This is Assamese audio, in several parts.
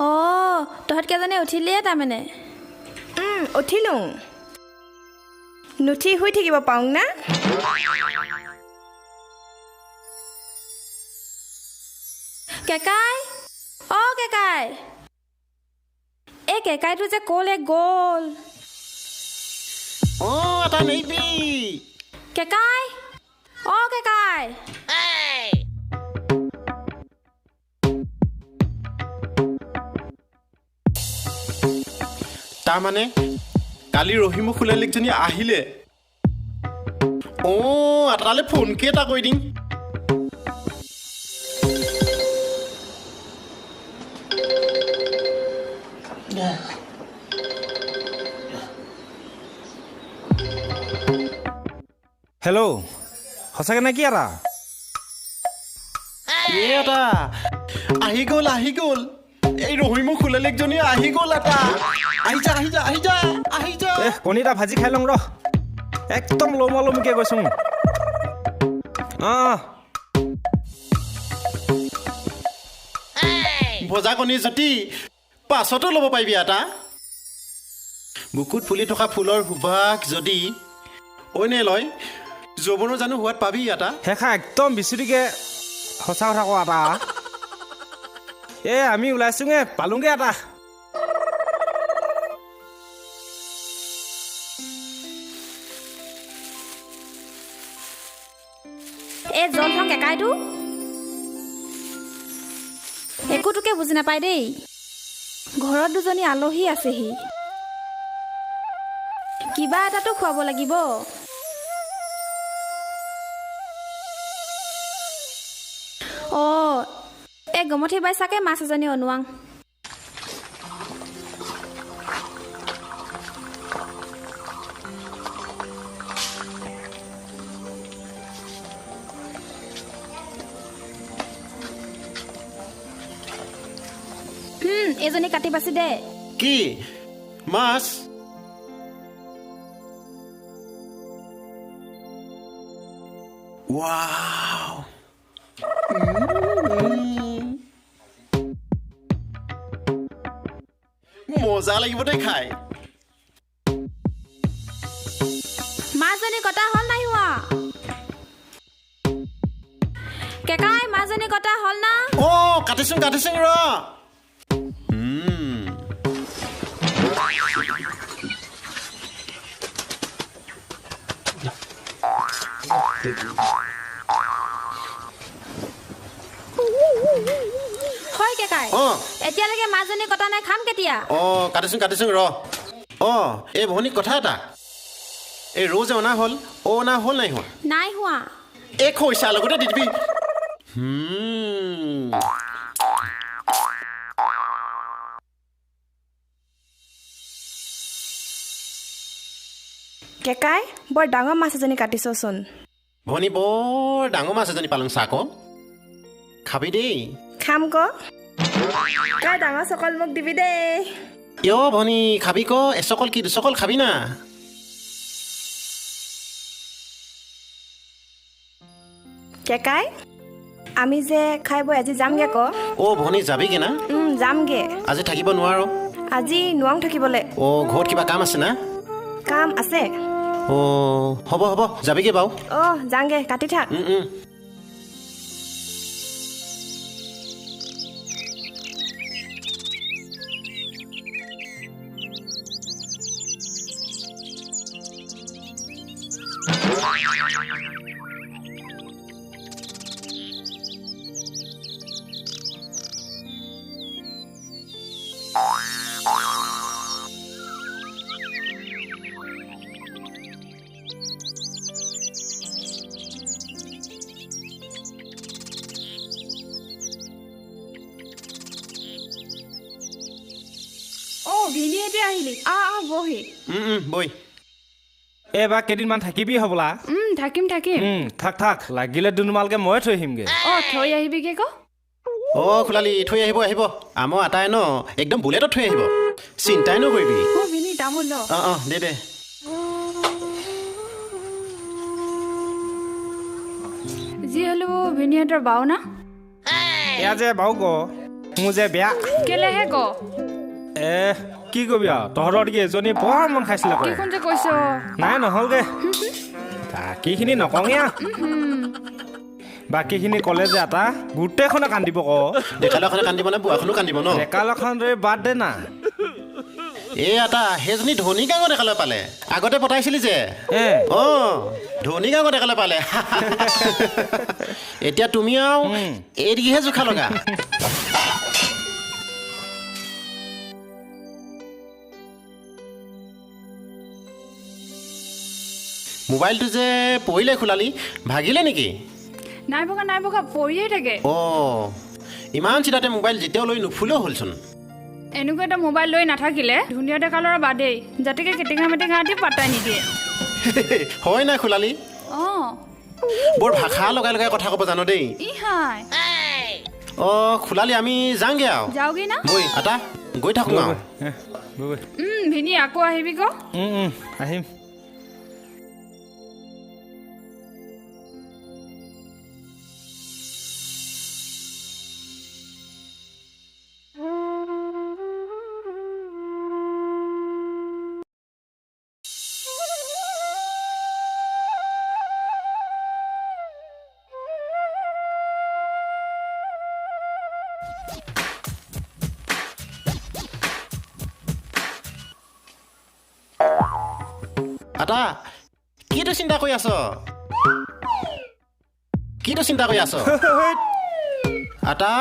অঁ, তহঁত কেইজনী উঠিলিয়ে তাৰমানে? উঠিলোঁ। নুঠি শুই থাকিব পাৰোঁ না? কেকাই, অ' কেকাই, এই কেকাইটো যে ক'লে গ'ল? অঁ, এটা নেইবি। কেকাই, অ' কেকাই। তাৰমানে কালি ৰহিমু খুলালিকজনী আহিলে। অঁ, আটালে ফোনকে এটা কৰি দিম। হেল্ল', সঁচাকৈ নে কি এটা? এই এটা আহি গ'ল, আহি গ'ল। এই ৰহিমু খুলালিকজনী আহি গ'ল। এটা আহি যা, আহি যা, আহি যা, আহি যা। এ কণী এটা ভাজি খাই লওঁ ৰ, একদম লমা লমিকে গৈছোঁ। অঁ, ভজা কণী জুতি পাছতো ল'ব পাৰিবি। এটা বুকুত ফুলি থকা ফুলৰ সুবাস যদি অইনে লয়, যৌৱনৰ জানো সোৱাদ পাবি? এটা শেষা একদম বিচুৰিকে সঁচা কথা কোৱা এটা। এ আমি ওলাইছোঁগে, পালোঁগে এটা। এই জলথং কেকাইটো একোটোকে বুজি নাপায় দেই। ঘৰত দুজনী আলহী আছেহি, কিবা এটাতো খুৱাব লাগিব। অঁ, এই গমঠি বাইচাকে মাছ এজনী অনুৱাং। এইজনী কাটি বাছি দে। কি মাছ? ৱাও, মজা লাগিব দেই খাই। মাছজনী কটা হ'ল নাই হোৱা? কেকাই, মাছজনী কটা হ'ল না? অ, কাটিছোং, কাটিছোং ৰ। হয় কেকাই, এতিয়ালৈকে মাছজনী কটা নাই, খাম কেতিয়া? অ, কাটিছোং, কাটিছোং ৰ। অ, এই ভনী, কথা এটা, এই ৰৌ যে অনা হ'ল, অ অনা হ'ল নাই হোৱা? নাই হোৱা। এই খৰিচা লগতে দি দিবি। কেকাই, বৰ ডাঙৰ মাছ এজনী কাটিছচোন। ভনী, বৰ ডাঙৰ মাছ এজনী পালোং, চা ক, খাবি দেই। খাম ক। তই ডাঙৰ চকল মোক দিবি দেই। ইয় ভনী, খাবি ক, এচকল কি দুচকল খাবি না? কেকাই, আমি যে খাই বৈ আজি যামগে ক। অ ভনী, যাবিগে না? যামগে। আজি থাকিব নোৱাৰো। আজি নোৱাৰো থাকিবলৈ। অ, ঘৰত কিবা কাম আছে না? কাম আছে। অ, হ'ব হ'ব, যাবিগে বাৰু। অ, যাংগে, কাটি থাক। ভিনিহেঁতে আহিলি? আহ আহ, বহি। বৈ। এইবাৰ কেইদিনমান থাকিবি হ'বলা? থাকিম, থাকিম। থাক থাক, লাগিলে দুনুমালকে মই থৈ আহিমগে। অ, থৈ আহিবিগে ক। অ খোলালি, থৈ আহিব, আহিব। আমাৰ আটাই ন একদম বুলেটত থৈ আহিব, চিন্তাই নকৰিবি। অ ভিনি, তামোল ল। অঁ অঁ, দে দে। যি হ'লেও ভিনিহঁতৰ বাও না? এয়া যে বাও ক, মোৰ যে বেয়া। কেলেহে ক? এ কি কবি আৰু, তহঁতৰ দেখি এজনী বৰ মন খাইছিলে। কিখন যে কৈছ? নাই নহ'লগে, বাকীখিনি নকঙে, বাকীখিনি ক'লে যে এটা গোটেইখনে কান্দিব। ক ডেকালখনে কান্দিব নে বুঢ়াখনো কান্দিব ন? ডেকালখন বাদ দে না। এই এটা সেইজনী ধনী গাঁৱত ডেকালৈ পালে, আগতে পতাইছিলি যে, অ ধনী গাঁৱত ডেকালৈ পালে। এতিয়া তুমি আৰু এইদিগিহে জোখা লগা। মোবাইলটো যে পৰিলে খোলালি, ভাগিলে নেকি? নাই ভগা, নাই ভগা, পৰিয়ে থাকে। অ ইমান চিধাতে মোবাইল যেতিয়াও লৈ নুফুলেও হ'লচোন। এনেকুৱা এটা মোবাইল লৈ নাথাকিলে ধুনীয়া ডেকা ল'ৰা বাদেই, যাতেকে কেটেঙা মেটেঙা আদি পাতাই নিদিয়ে। হয় নাই খোলালি? অ বৰ ভাষা লগাই লগাই কথা ক'ব জানো দেই। অ খোলালি, আমি যাওঁগে আৰু। যাওঁগে না? বৈ আটা গৈ থাকোঁ আৰু। ভিনি আকৌ আহিবি ক? আহিম। আটা কিটো চিন্তা কৰি আছ? কিটো চিন্তা কৰি আছ আটা?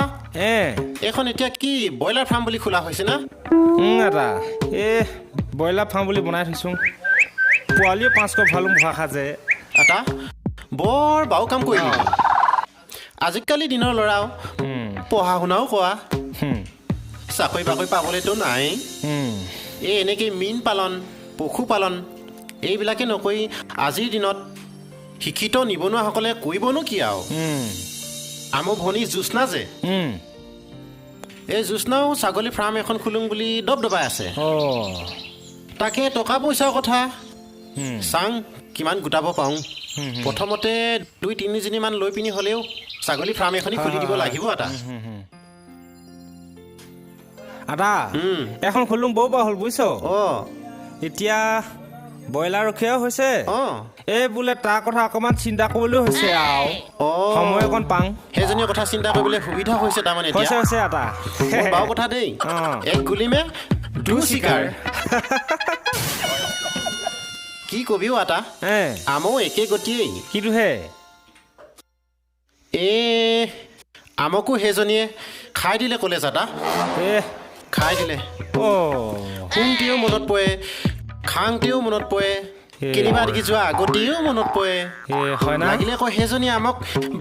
এইখন এতিয়া কি ব্ৰইলাৰ ফাৰ্ম বুলি খোলা হৈছে না? আটা এই ব্ৰইলাৰ ফাৰ্ম বুলি বনাই থৈছোঁ, পোৱালিও 500 ভালো ভাষা যে। আটা বৰ বাও কাম কৰিলি। আজিকালি দিনৰ ল'ৰাও পঢ়া শুনাও কোৱা, চাকৰি বাকৰি পাবলৈতো নাই। এই এনেকৈ মীন পালন, পশুপালন এইবিলাকে নকৰি আজিৰ দিনত শিক্ষিত নিবনুৱাসকলে কৰিবনো কি আৰু? আমাৰ ভনী জ্যোৎস্না যে, এই জ্যোৎস্নাও ছাগলী ফাৰ্ম এখন খোলোঁ বুলি দবদবাই আছে। তাকে টকা পইচাৰ কথা চাং কিমান গোটাব পাৰোঁ। প্ৰথমতে 2-3জনীমান লৈ পিনি হ'লেও ছাগলী ফাৰ্ম এখনি খুলি দিব লাগিব। এটা আদা এখন খোলোঁ বৰ বাৰু হ'ল বুজিছ। এতিয়া ব্ৰইলাৰ ৰখীয়াও হৈছে, এই বোলে তাৰ কথা অকণমান চিন্তা কৰিবলৈ হৈছে আৰু সময় অকণ পাং। সেইজনীৰ কথা চিন্তা কৰিবলৈ সুবিধা হৈছে তাৰমানে। হৈছে হৈছে আটা বাৰু কথা দেই, এক গুলিমে দু চিকাৰ। কি কবিও আটা, আমো একে গতিয়েই। কিটোহে এই আমকো সেইজনীয়ে খাই দিলে কলেজ আটা, খাই দিলে। শুনতেও মনত পৰে, খাওঁতেও মনত পৰে, কেনিবা দেখি যোৱা আগতেও মনত পৰে। লাগিলে কয় সেইজনীয়ে আমাক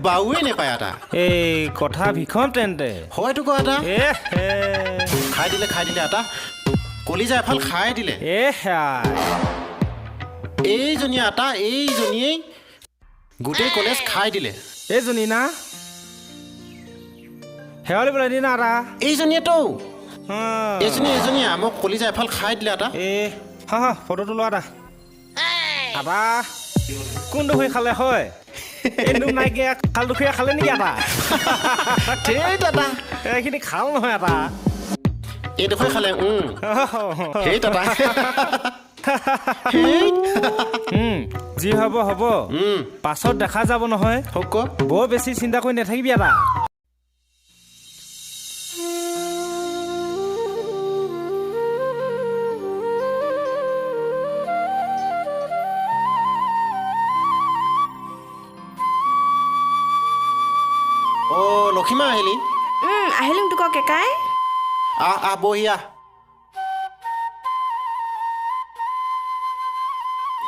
বাউৱে নেপায় আটা। এই কথা ভীষণ তেন্তে। হয়তো ক আটা, খাই দিলে, খাই দিলে আটা, কলিজা এফাল খাই দিলে। এইজনীয়ে আটা, এইজনীয়েই গোটেই কলেজ খাই দিলে। এইজনী না শেৱালি বোলে না আটা? এইজনীয়েতো, এইজনী এইজনীয়ে আমাক কলিজা এফাল খাই দিলে আটা। এই হা হা ফটোটো লোৱা আটা। আটা কোন ডুখৰি খালে হয়? এই নাইকিয়া খাল দুখৰীয়া খালে নেকি আটা? আটা এইখিনি খাল নহয় আটা, এই ডোখৰে খালে। সেই দাদা যি হ'ব হ'ব, পাছত দেখা যাব নহয়। বৰ বেছি চিন্তা কৰি নাথাকিবি আটা। লক্ষীমা আহিলি? আহিলো তোক কেকাই। আহ আহ বহি আহ।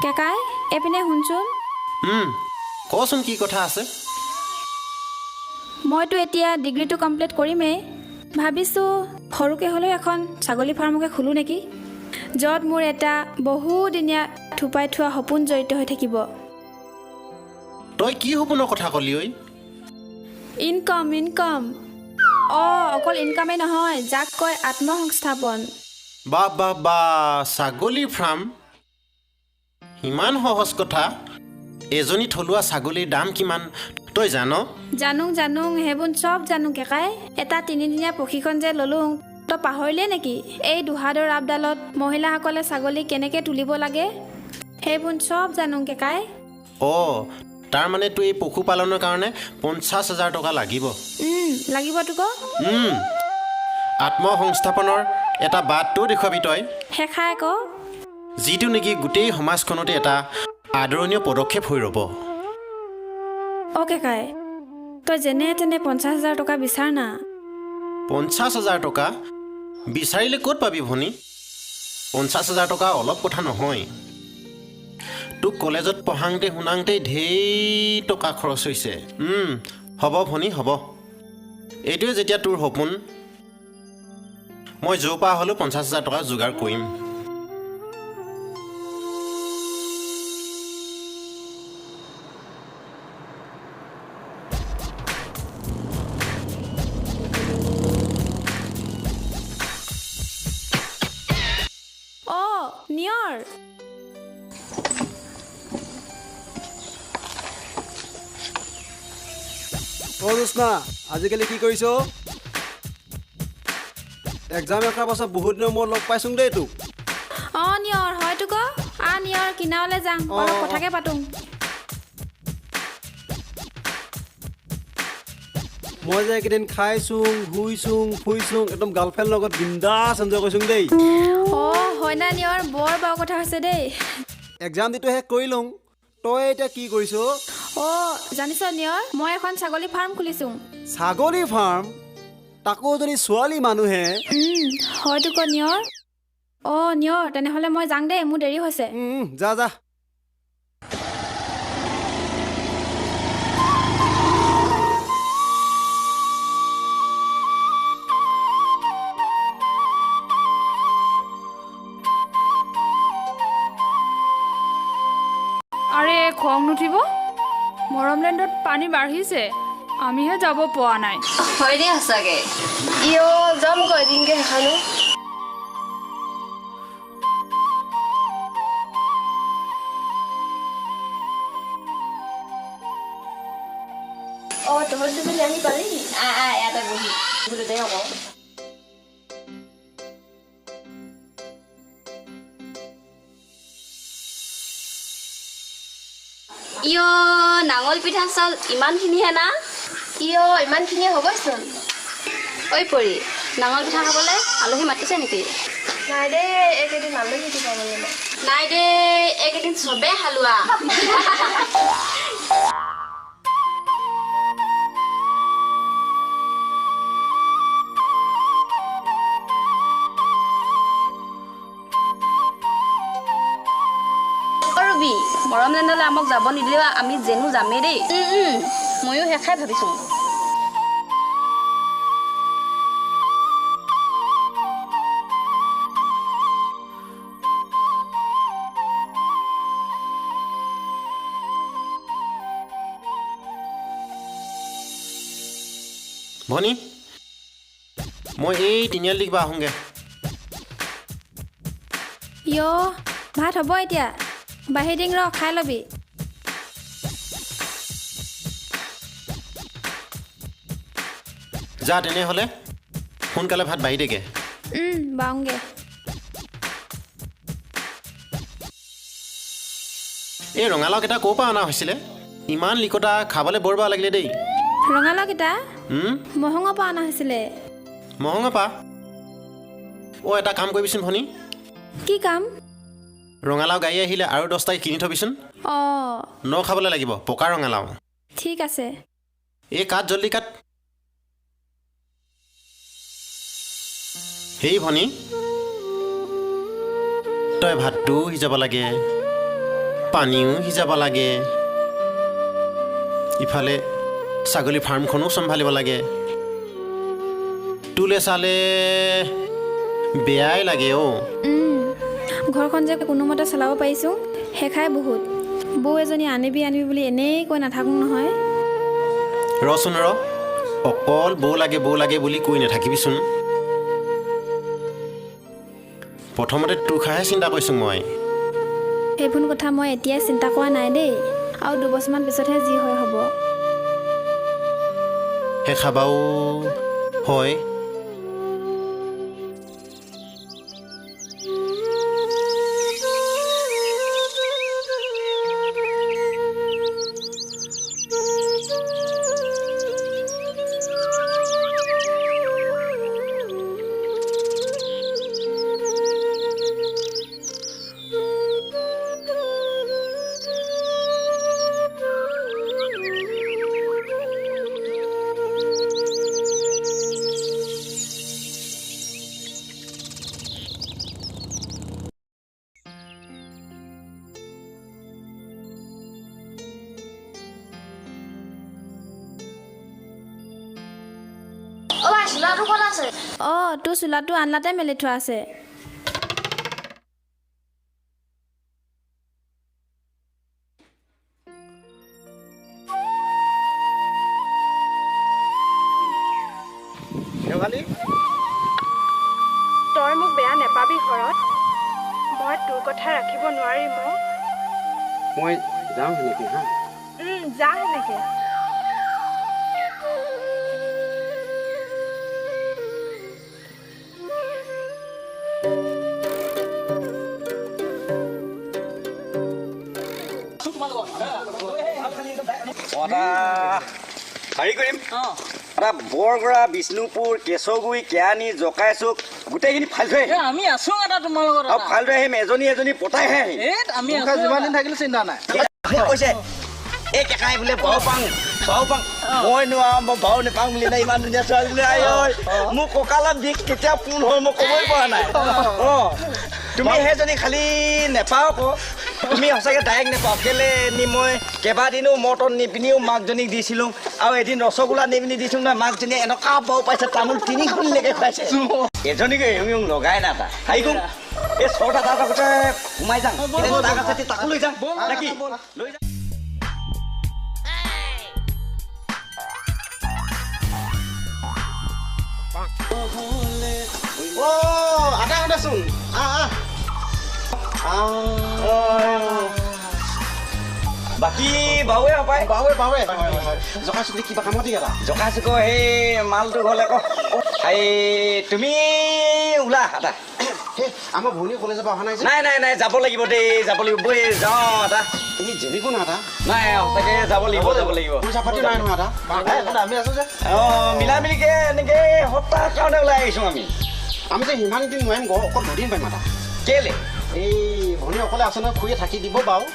কেকাই এইপিনে শুনচোন। কচোন কি কথা আছে? মইতো এতিয়া ডিগ্ৰীটো কমপ্লিট কৰিমেই, ভাবিছোঁ সৰুকৈ হ'লেও এখন ছাগলী ফাৰ্মকে খোলোঁ নেকি, য'ত মোৰ এটা বহুদিনীয়া থোপাই থোৱা সপোন জড়িত হৈ থাকিব। তই কি সপোনৰ কথা ক'লি ঐ? Income, income. অঁ, অকল ইনকামেই নহয়, যাক কয় আত্মসংস্থাপন। বাহ বাহ বাহ, ছাগলীৰ ফাৰ্ম ইমান সহজ কথা? এজনী থলুৱা ছাগলীৰ দাম কিমান তই জান? জানো জানো, সেইবোৰ চব জানো কেকাই। এটা তিনিদিনীয়া প্ৰশিক্ষণ যে ল'লোঁ, তই পাহৰিলে নেকি? এই দুহাদৰ আপডালত মহিলাসকলে ছাগলী কেনেকৈ তুলিব লাগে সেইবোৰ চব জানো কেকাই। অঁ, তাৰমানে তোৰ এই পশুপালনৰ কাৰণে 50,000 টকা লাগিব? লাগিব তোক। আত্মসংস্থাপনৰ এটা বাটটো দেখুৱাবি তই। শেষাই ক, যিটো নেকি গোটেই সমাজখনতে এটা আদৰণীয় পদক্ষেপ হৈ ৰ'ব। অ' কেকাই, তই যেনে তেনে 50,000 টকা বিচাৰ না। 50,000 টকা বিচাৰিলে ক'ত পাবি ভনী? 50,000 টকা অলপ কথা নহয়। তোক কলেজত পঢ়াওঁতে শুনাওঁতেই ঢেৰ টকা খৰচ হৈছে। হ'ব ভনী, হ'ব। এইটোৱে যেতিয়া তোৰ সপোন, মই য'ৰ পৰা হ'লেও 50,000 টকা যোগাৰ কৰিম। অ' নিয়ৰ, অ' জ্যোৎস্না, আজিকালি কি কৰিছ? এক্সাম এখাৰ পাছত বহুত দিনৰ মূৰত লগ পাইছোং দেই তোক। অ' নিয়ৰ, হয়তো ক। আ নিয়ৰ, কিনাৰলৈ যাওঁ, অলপ কথাকে পাতোঁ। মই যে এইকেইদিন খাইছোং, শুইছোং, ফুইছোং, একদম গাৰ্লফ্ৰেণ্ডৰ লগত বিন্দাছ এনজয় কৰিছোং দেই। অ' হয় না নিয়ৰ, বৰ বাৰু কথা হৈছে দেই। এক্সাম দিটো শেষ কৰি লওঁ, তই এতিয়া কি কৰিছ? অ' জানিছ নিয়ৰ, মই এখন ছাগলী ফাৰ্ম খুলিছোঁ। ছাগলী ফাৰ্ম? তাকো যদি ছোৱালী মানুহে? হয়তো ক নিয়ৰ। অ' নিয়ৰ, তেনেহ'লে মই যাওঁ দেই, মোৰ দেৰি হৈছে। যা যা। আৰে খং নুঠিব, মৰমলেণ্ডত পানী বাঢ়িছে, আমিহে যাব পৰা নাই। হয় দেই সঁচাকে। ইয় যাম গৈ এদিনকে সেইখনো। অ' তহঁত দুজনী আহি পালিহি? আহ আহ, ইয়াতে বহি বোলো দে আকৌ। ইয় নাঙল পিঠা চাউল ইমানখিনিহে না? ইয় ইমানখিনিয়ে হ'বচোন। ঐ পৰি, নাঙল পিঠা খাবলৈ আলহী মাতিছে নেকি? নাই দেই, এইকেইদিন আলহী দিব পাবলৈ নাই। নাই দেই, এইকেইদিন চবেই হালোৱা। ৰবি, মৰমলেণ্ডলৈ আমাক যাব নিদিলেও আমি যেনো যামেই দেই। ময়ো শেষাই ভাবিছোঁ। ভনী, মই এই তিনিআলি কিবা আহোঁগৈ। ইয় ভাত হ'ব এতিয়া, বাঢ়ি দিং ৰ, খাই ল'বি। যা তেনেহ'লে, সোনকালে ভাত বাঢ়ি দেগে। বাওঁগে। এই ৰঙালাওকেইটা ক'ৰ পৰা অনা হৈছিলে? ইমান লিকতা, খাবলৈ বৰ বেয়া লাগিলে দেই। ৰঙালাওকেইটা মহঙৰ পৰা অনা হৈছিলে। মহঙৰ পৰা? অ' এটা কাম কৰিবিচোন ভনী। কি কাম? ৰঙালাও গাড়ী আহিলে আৰু 10টা কিনি থবিচোন। অঁ। ন খাবলৈ লাগিব পকা ৰঙালাও। ঠিক আছে। এই কাট, জল্দি কাট। হেই ভনী, তই ভাতটোও সিজাব লাগে, পানীও সিজাব লাগে, ইফালে ছাগলী ফাৰ্মখনো চম্ভালিব লাগে। তোলৈ চালে বেয়াই লাগে অ'। ঘৰখন যে কোনোমতে চলাব পাৰিছোঁ শেষাই বহুত। বৌ এজনী আনিবি আনিবি বুলি এনেই কৈ নাথাকোঁ নহয়। ৰচোন ৰ, অকল বৌ লাগে বৌ লাগে বুলি কৈ নাথাকিবিচোন। প্ৰথমতে তোৰ কথাহে চিন্তা কৰিছোঁ মই। সেইবোৰ কথা মই এতিয়াই চিন্তা কৰা নাই দেই, আৰু 2 বছৰমান পিছতহে যি হয় হ'ব। শেষাবাও হয়। অঁ, তোৰ চোলাটো আনলাতে মেলি থোৱা আছে। তই মোক বেয়া নেপাবি শৰৎ, মই তোৰ কথা ৰাখিব নোৱাৰিম। মই যাওঁ সেনেকে। হা, যা সেনেকে। হেৰি কৰিম, এটা বৰগৰা, বিষ্ণুপুৰ, কেঁচগুৰি, কেৰাণী, জকাইচুক গোটেইখিনি ফালি থৈ আহিম। আমি আছো এটা তোমাৰ লগত। আৰু ফালি থৈ আহিম, এজনী এজনী পতাইহে আহিম। আমি যিমান দিন থাকিলে চিন্তা নাই। কৈছে এই কেকাই বোলে বাও পাং বাও পাং, মই নোৱাৰো, মই বাও নেপাং বুলি নাই। ইমান ধুনীয়া ছোৱালী বোলে, আই ঐ মোৰ কঁকালত বিষ কেতিয়া পূৰ্ণ হ'ল মই ক'বই পৰা নাই। অঁ, তুমি সেইজনী খালি নেপাওঁ আকৌ, তুমি সঁচাকৈ ডাইৰেক্ট নেপাওঁ। কেলে নি মই কেইবাদিনো মটন নি পিনিও মাকজনীক দিছিলোঁ, আৰু এদিন ৰসগোল্লা নি পিনি দিছিলোঁ নহয়, মাকজনীয়ে এনেকুৱা বাও পাইছে, তামোল 3খনলৈকে খুৱাইছে। এজনীকে এওঁ লগাই না এটা হেৰি কৰোঁ, এই ছটা তাৰ লগতে সোমাই যাম, তাকো লৈ যাম নেকি? লৈ যাম। আদা আদাচোন। বাকী বাৱে পাই বাৱে বাৱে জকাইচুক কিবা কামত গেলা? জকাইচুক সেই মালটো ঘৰলে ক। এই তুমি ওলা আটা। আমাৰ ভনী কলেজৰ পৰা অহা নাই? নাই নাই নাই, যাব লাগিব দেই, যাব লাগিব। বৈ যাওঁ আটা। এই যেনেকো না আটা। নাই, সঁচাকে যাব লাগিব, যাব লাগিব। পইচা পাতি নাই নহয় আটা। আমি আছো যে। অঁ, মিলাই মিলিকে এনেকে সপ্তাহৰ কাৰণে ওলাই আহিছোঁ আমি। আমি যে সিমান দিন নোৱাৰিম, অকল দুদিন পাৰিম আটা। কেলে? এই ভনী অকলে আছে নহয়, খুৰীয়ে থাকি দিব বাৰু।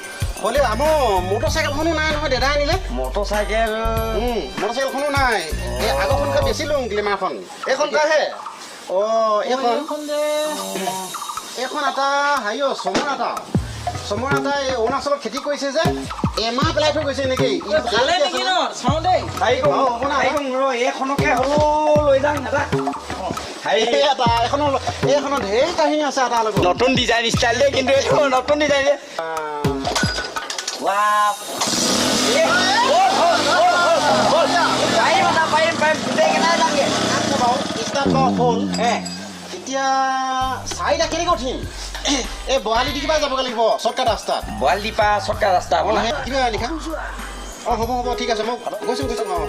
হ'লেও আমাৰ মটৰ চাইকেলখনো নাই নহয়, দাদাই আনিলে। Motor cycle? মটৰ চাইকেলখনো নাই। এই আগৰখনকে বেচিলোঁ গ্লেমাৰখন, এইখন কাহে? অঁ, এইখন এইখন এটা হেৰি চমৰ এটা, চমৰ এটা এই অৰুণাচলত খেতি কৰিছে যে, এমাহ পেলাই থৈ গৈছে এনেকেই। এইখনকে হ'লেও লৈ যাম দাদা। এইখনৰ ঢেৰ কাহিনী আছে এটা লগত। নতুন ডিজাইন ষ্টাইল দেই, কিন্তু এইটো নতুন ডিজাইন। হ'ল এতিয়া চাৰিটা কেনেকৈ উঠিম? এই বৰালি দি কিবা যাবগৈ লাগিব চৰ্টকাট ৰাস্তাত। বৰালি দি পৰা চৰ্টকাট ৰাস্তা কিবা লিখা। অঁ, হ'ব হ'ব, ঠিক আছে, মই গৈছোঁ গৈছোঁ। অঁ,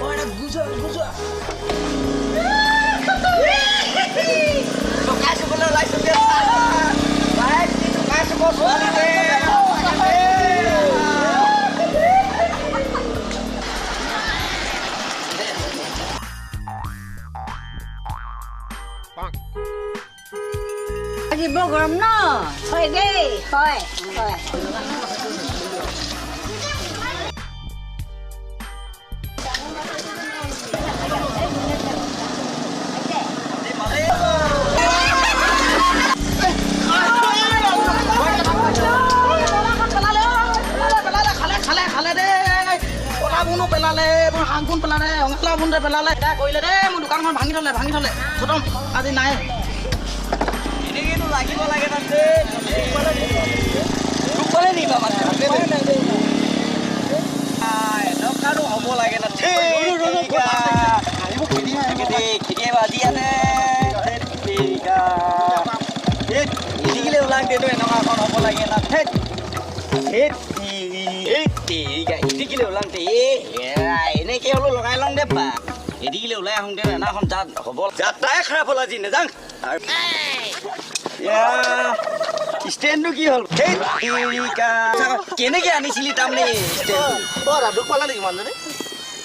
আজি বৰ গৰম ন? হয় দেই, হয় হয়। পেলালে মোৰ হাঁহকোন পেলালে, ৰঙালাও বোনতে পেলালে, এটা কৰিলে দেই, মোৰ দোকানখন ভাঙি থলে, ভাঙি থলে, খতম আজি নাই। এনেকেনো লাগিব লাগে তাতে এনেকুৱানো হ'ব লাগে না। ওলাং দেতো এনেকুৱা এখন হ'ব লাগে না। ইটিকিলে ওলাং দে, এনেকে হ'লেও লগাই লওঁ দে বা। এদিকিলে ওলাই আহোঁতে এনাখন যাত হ'ব যাত্ৰাই খাৰাপ হ'ল আজি নেযাং। ষ্টেণ্ডটো কি হ'ল? কেনেকে আনিছিলি তাৰমানে দুখ পালা নেকি মানুহজনী?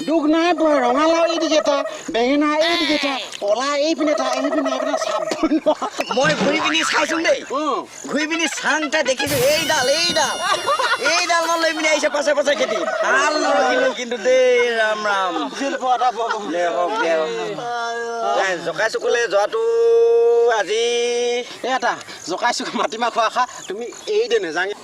দুখ নাই পোৱা, ৰঙালাও এই দিকে এটা, বেঙেনা এই দিকে এটা, কলা এইপিনে এটা, এইপিনে এইপিনে চাব। মই ঘূৰি পিনি চাইছোং দেই, ঘূৰি পিনি চাংটা দেখিছো এইডাল এইডাল এইডাল মান লৈ পিনি আহিছে পাছে পাছে খেতি। ভাল নৰখিলো কিন্তু দেই, ৰাম ৰাম। জকাই চুকলে যোৱাটো আজি এই এটা জকাই চুক মাটিমাহ খোৱা খা, তুমি এই দে নেযাঙে।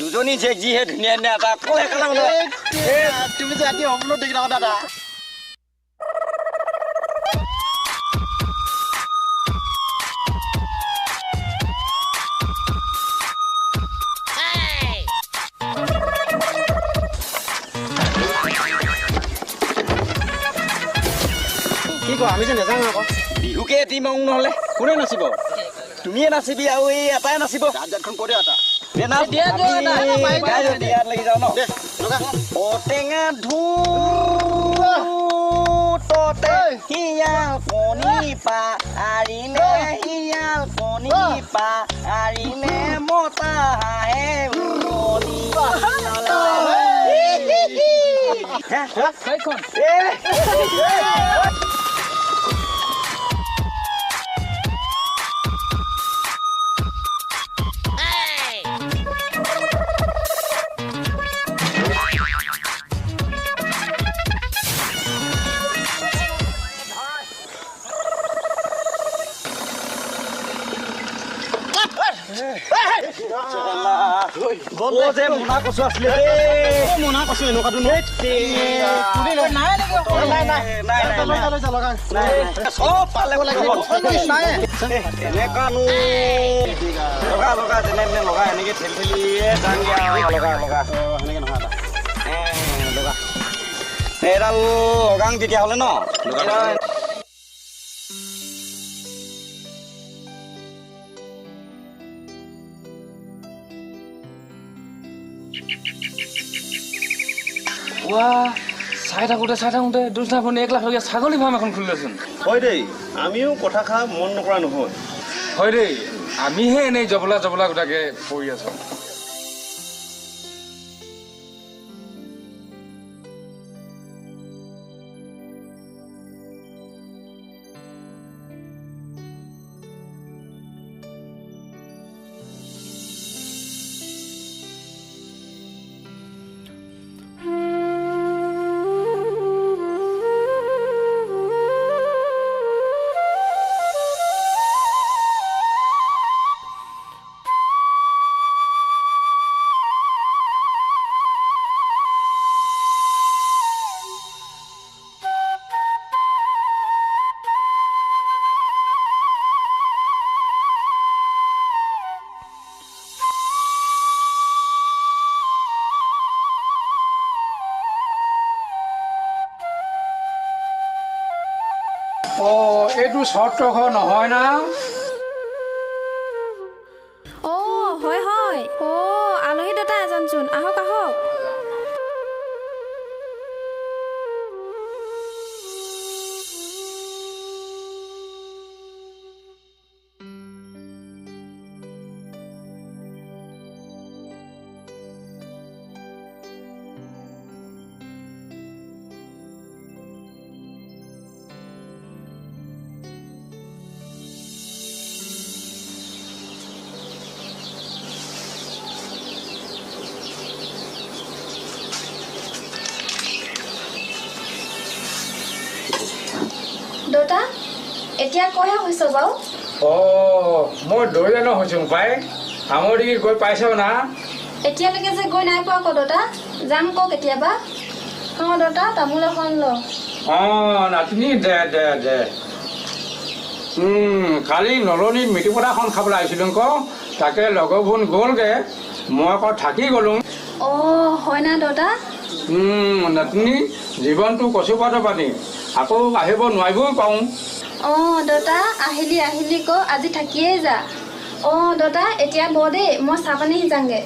দুজনী জীয়েক যিহে ধুনীয়া ধুনীয়া এটা কলে কলে তুমি যে ৰাতি সপোনত দেখি থাকা দাদা। কি কোৱা, আমি যে নেযাওঁ আকৌ বিহুকে এটি মাৰো নহ'লে। কোনে নাচিব? তুমিয়ে নাচিবি আৰু এই এটাই নাচিব। জাতখন কৈ দিয়া এটা। ঔটেঙা ধূততে শিয়াল কণী পাৰিলে, শিয়াল কণী পাৰিলে মতা হাঁহে উমনি। মোনা কচু আছিলে মোনা কচু এনেকুৱাটো এনেকুৱানো লগা লগা যেনে তেনে লগা এনেকে ঠেলি ঠেলিয়ে যাংগে আৰু লগা লগা সেনেকে নহয় লগা এইডাল লগাং তেতিয়াহ'লে ন। চাই থাকোঁতে চাই থাকোঁতে দুজনা 1 লাখ টকীয়া ছাগলী ফাৰ্ম এখন খুলিলেচোন। হয় দেই, আমিও কথা খা মন নকৰা নহয়। হয় দেই, আমিহে এনেই জবলা জবলা গোটাকে পৰি আছো। এইটো চৰ্ত ঘৰ নহয় না? অ হয় হয়, অ আলহী দাদা এজনচোন, আহক আহক। এতিয়া কহে হৈছ বাৰু? অ মই দৰিয়া হৈছো পাই। আমৰদিগি গৈ পাইছ না? এতিয়ালৈকে যে গৈ নাই পোৱা ক দেউতা, যাম ক কেতিয়াবা। অ দেউতা তামোল এখন ল। অ নাতিনী দে দে দে। কালি নলনীত মিটিপতাখন খাবলৈ আহিছিলো ক, তাকে লগৰবোৰ গ'লগে, মই আকৌ থাকি গ'লো। অ হয় না দেউতা? নাতিনী জীৱনটো কচু পাতৰ পানী, আকৌ আহিব নোৱাৰিবও পাৰোঁ। অ দেউতা আহিলি আহিলি ক, আজি থাকিয়েই যা। অ দেউতা এতিয়া ব দেই, মই চাহ পানী সিজাংগে।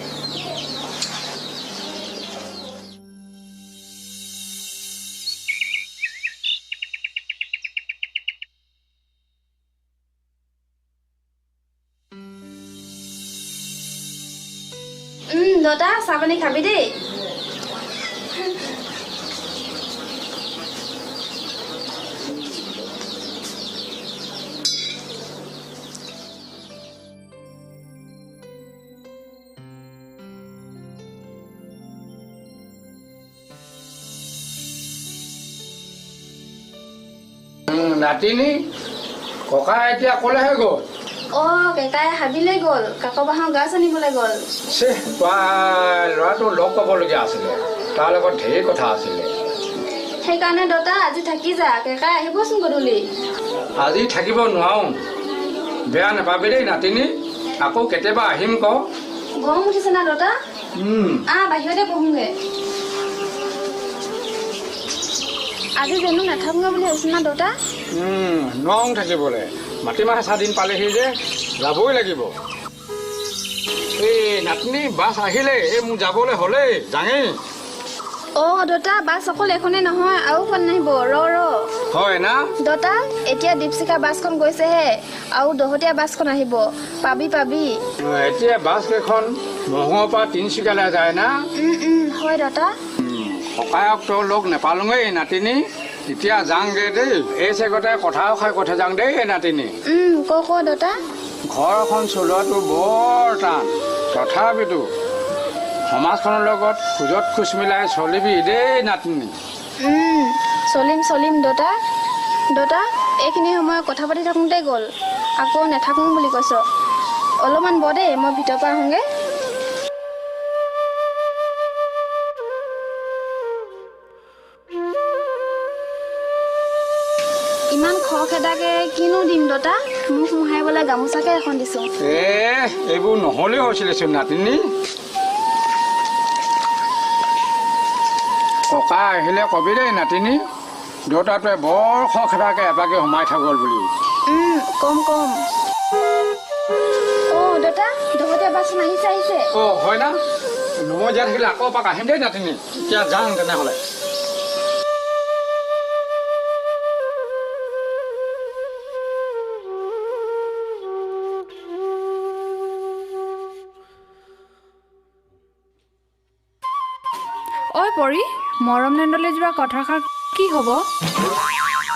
দেউতা চাহ পানী খাবি দেই। নাতিনী ককা এতিয়া কলেহে গ'ল? অ কেকাই হাবিলৈ গ'ল, কাক বাঁহৰ গাছ আনিবলৈ গ'ল। ল'ৰাটো লগ পাবলগীয়া আছিলে, তাৰ লগত ঢেৰ কথা আছিলে। সেইকাৰণে দেউতা আজি থাকি যা, কেকাই আহিবচোন গধূলি। আজি থাকিব নোৱাৰো, বেয়া নাপাবি দেই নাতিনী, আকৌ কেতিয়াবা আহিম ক। গৰম উঠিছে না দেউতা? আহ বাহিৰতে বহোংগে। আজি জানো নাথাকোগে বুলি ভাবিছো না দেউতা? নোৱাৰো থাকিবলৈ, মাটিমাহ চাদিন পালেহি যে যাবই লাগিব। এই নাতিনী বাছ আহিলে, এই মোৰ যাবলৈ হ'লেই যাঙেই। অ দেউতা বাছ অকল এখনেই নহয়, আৰু এখন নাহিব, ৰ ৰ। হয় না দেউতা? এতিয়া দীপশিখা বাছখন গৈছেহে, আৰু দহতীয়া বাছখন আহিব, পাবি পাবি। এতিয়া বাছ কেইখন মহুৱাৰ পৰা তিনিচুকীয়ালৈ যায় না? হয় দেউতা। ককায়ক তই লগ নাপালোঙেই নাতিনী, এতিয়া যাওঁগে দেই। এই চেগতে কথাও খাই কথা যাওঁ দেই নাতিনী। ক ক দেউতা। ঘৰখন চলোৱাটো বৰ টান, তথাপিতো সমাজখনৰ লগত খোজত খোজ মিলাই চলিবি দেই নাতিনী। চলিম চলিম দেউতা। দেউতা এইখিনি সময় কথা পাতি থাকোঁতে গ'ল, আকৌ নাথাকোঁ বুলি কৈছ। অলপমান ব দেই, মই ভিতৰৰ পৰা আহোঁগৈ। ইমান খৰখেদাকে কিনো দিম দেউতা, মুখ মোহাৰিবলৈ গামোচাকে এখন দিছো। এইবোৰ নহ'লেও হৈছিলেচোন নাতিনী। ককা আহিলে কবি দেই নাতিনী, দেউতাটোৱে বৰ খৰখেদাকে এপাকে সোমাই থাকল বুলি। কম কম। অ দেউতা দহতীয়া বাছখন আহিছে আহিছে। অ হয় না? মই জীয়াই থাকিলে আকৌ এপাক আহিম দেই নাতিনী, এতিয়া যাওঁ তেনেহ'লে। ঐ পৰি, মৰমলেণ্ডলৈ যোৱা কথাষাৰ কি হ'ব?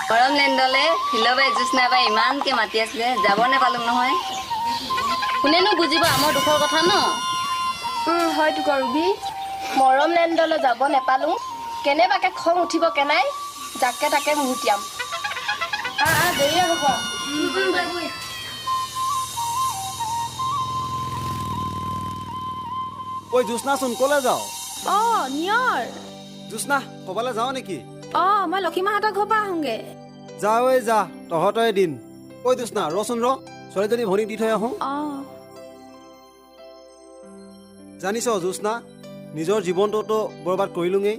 মৰমলেণ্ডলৈ শিলবাই জ্যোৎস্নাবাই ইমানকে মাতি আছিলে, যাব নাপালো নহয়। কোনেনো বুজিব আমাৰ দুখৰ কথা ন? হয়তো ৰুবি, মৰমলেণ্ডলৈ যাব নাপালো, কেনেবাকে খং উঠিব কেনাই, যাকে তাকে মুহুতিয়াম। দেৰিয়ে হ'ব। ঐ জ্যোৎস্নাচোন ক'লে যাওঁ? অ নিয়ৰ। জ্যোৎস্না ক'বালৈ যাওঁ নেকি? অ মই লক্ষীমাহঁতৰ ঘৰৰ পৰা আহোঁগে। যা ঐ যা, তহঁতৰে দিন। ঐ জ্যোৎস্না ৰচোন ৰ, ছোৱালীজনী ভনীক দি থৈ আহোঁ। জানিছ জ্যোৎস্না, নিজৰ জীৱনটোতো বৰবাদ কৰিলোঙেই,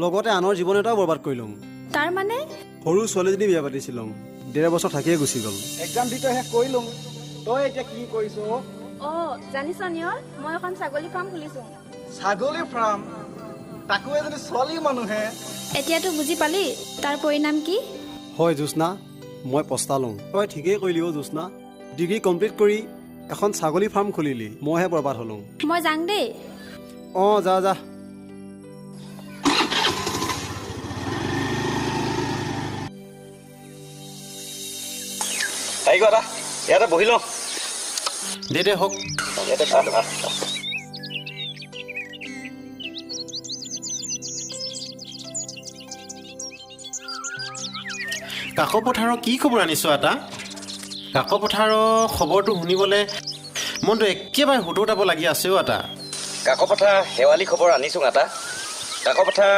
লগতে আনৰ জীৱন এটাও বৰবাদ কৰিলোঁ। তাৰ মানে? সৰু ছোৱালীজনী বিয়া পাতিছিলোঁ, 1.5 বছৰ থাকিয়ে গুচি গ'ল। এক্সাম দি তই শেষ কৰিলোঁ, তই এতিয়া কি কৰিছ? অ জানিছ নিয়ৰ, মই এখন ছাগলী ফাৰ্ম খুলিছোঁ। ছাগলী ফাৰ্ম? তাকো এজনী ছোৱালী মানুহে। এতিয়াতো বুজি পালি তাৰ পৰিণাম কি? হয় জ্যোৎস্না, মই পস্তালোঁ। তই ঠিকেই কৰিলি অ' জ্যোৎস্না, ডিগ্ৰী কমপ্লিট কৰি এখন ছাগলী ফাৰ্ম খুলিলি, মইহে বৰবাদ হ'লোঁ। মই যাং দেই। অঁ যা যা। ইয়াতে বহি লওঁ। দে দে হওক। ইয়াতে কাকপথাৰৰ কি খবৰ আনিছ আটা? কাকপথাৰৰ খবৰটো শুনিবলৈ মনটো একেবাৰে হুটুটাব লাগি আছে অ' আটা। কাকপথাৰ শেৱালি খবৰ আনিছোঁ আটা। কাকপথাৰ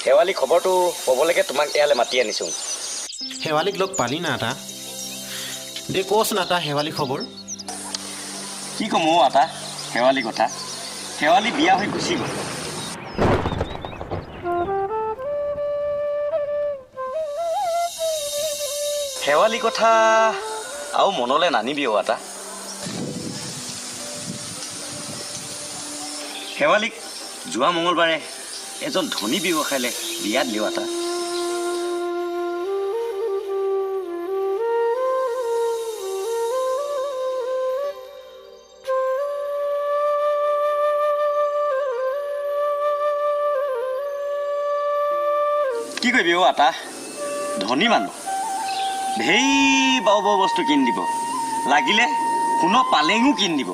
শেৱালি খবৰটো ক'বলৈকে তোমাক ইয়ালৈ মাতি আনিছোঁ। শেৱালিক লগ পালি না আটা? দে কচোন আটা শেৱালি খবৰ। কি ক'ম অ' আটা শেৱালি কথা। শেৱালি বিয়া হৈ গুচি গ'ল। শেৱালি কথা আৰু মনলৈ নানিবি অ' আটা। শেৱালিক যোৱা মঙলবাৰে এজন ধনী ব্যৱসায়ীলৈ বিয়া দিলে আটা। কি কৰিবি অ' আটা, ধনী মানুহ, ঢেৰ বাও বাও বস্তু কিনি দিব, লাগিলে সোণৰ পালেঙো কিনি দিব।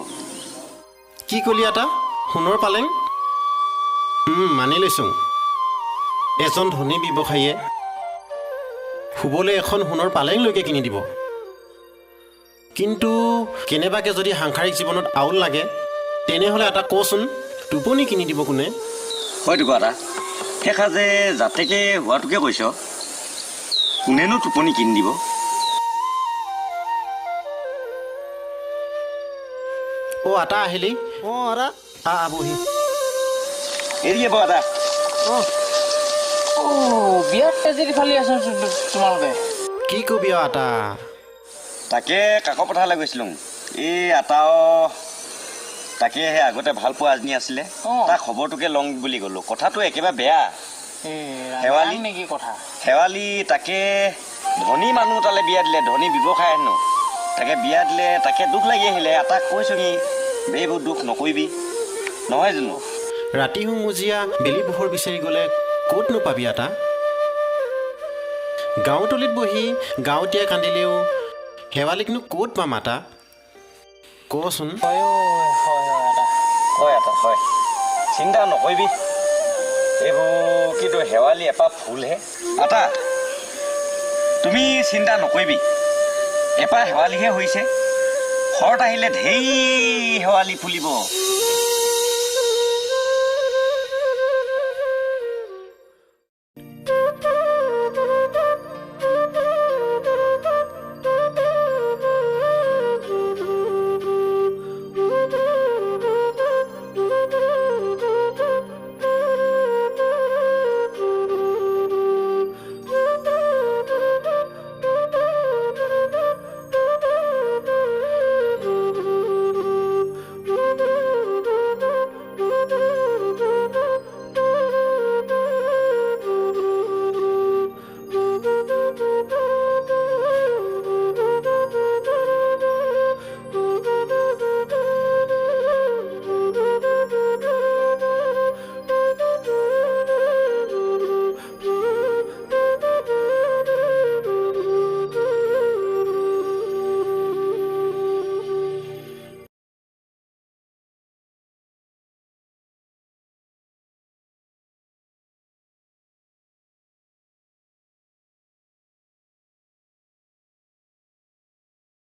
কি কলি আটা? সোণৰ পালেং? মানি লৈছোঁ, এজন ধনী ব্যৱসায়ীয়ে শুবলৈ এখন সোণৰ পালেংলৈকে কিনি দিব। কিন্তু কেনেবাকৈ যদি সাংসাৰিক জীৱনত আউল লাগে তেনেহ'লে এটা কচোন, টোপনি কিনি দিব কোনে? হয়তো আটা, শেষা যে যাতেকে হোৱাটোকে কৈছ, কোনেনো টোপনি কিনি দিব? অ' আটা আহিলি? অঁ আটা, আ বহি। এৰিয়ে বহ আটা। অঁ, বিয়াত তেজেদি ফালি আছ তোমালোকে। কি কবি আৰু আটা? তাকে কাকপথাৰলৈ গৈছিলোঁ। এই আটাও তাকে সেই আগতে ভাল পোৱা এজনী আছিলে, তাৰ খবৰটোকে লওঁ বুলি গ'লো। কথাটো একেবাৰে বেয়া। শেৱালি নেকি কথা? শেৱালি তাকে ধনী মানুহ তালৈ বিয়া দিলে, ধনী ব্যৱসায় হেনো, তাকে বিয়া দিলে, তাকে দুখ লাগি আহিলে। আটাক কৈছোঁহি এইবোৰ দুখ নকৰিবি, নহয় জানো? ৰাতি হুমুজীয়া বেলি পোহৰ বিচাৰি গ'লে ক'তনো পাবি আটা? গাঁওতলিত বহি গাঁৱতীয়া কান্দিলেও শেৱালিকনো ক'ত পাম আটা? কচোন। হয় হয় আটা, হয়, চিন্তা নকৰিবি। এইবোৰ কিন্তু শেৱালি এপাহ ফুলহে আটা, তুমি চিন্তা নকৰিবি। এপাহ শেৱালিহে হৈছে, ঘৰত আহিলে ঢেৰ শেৱালি ফুলিব।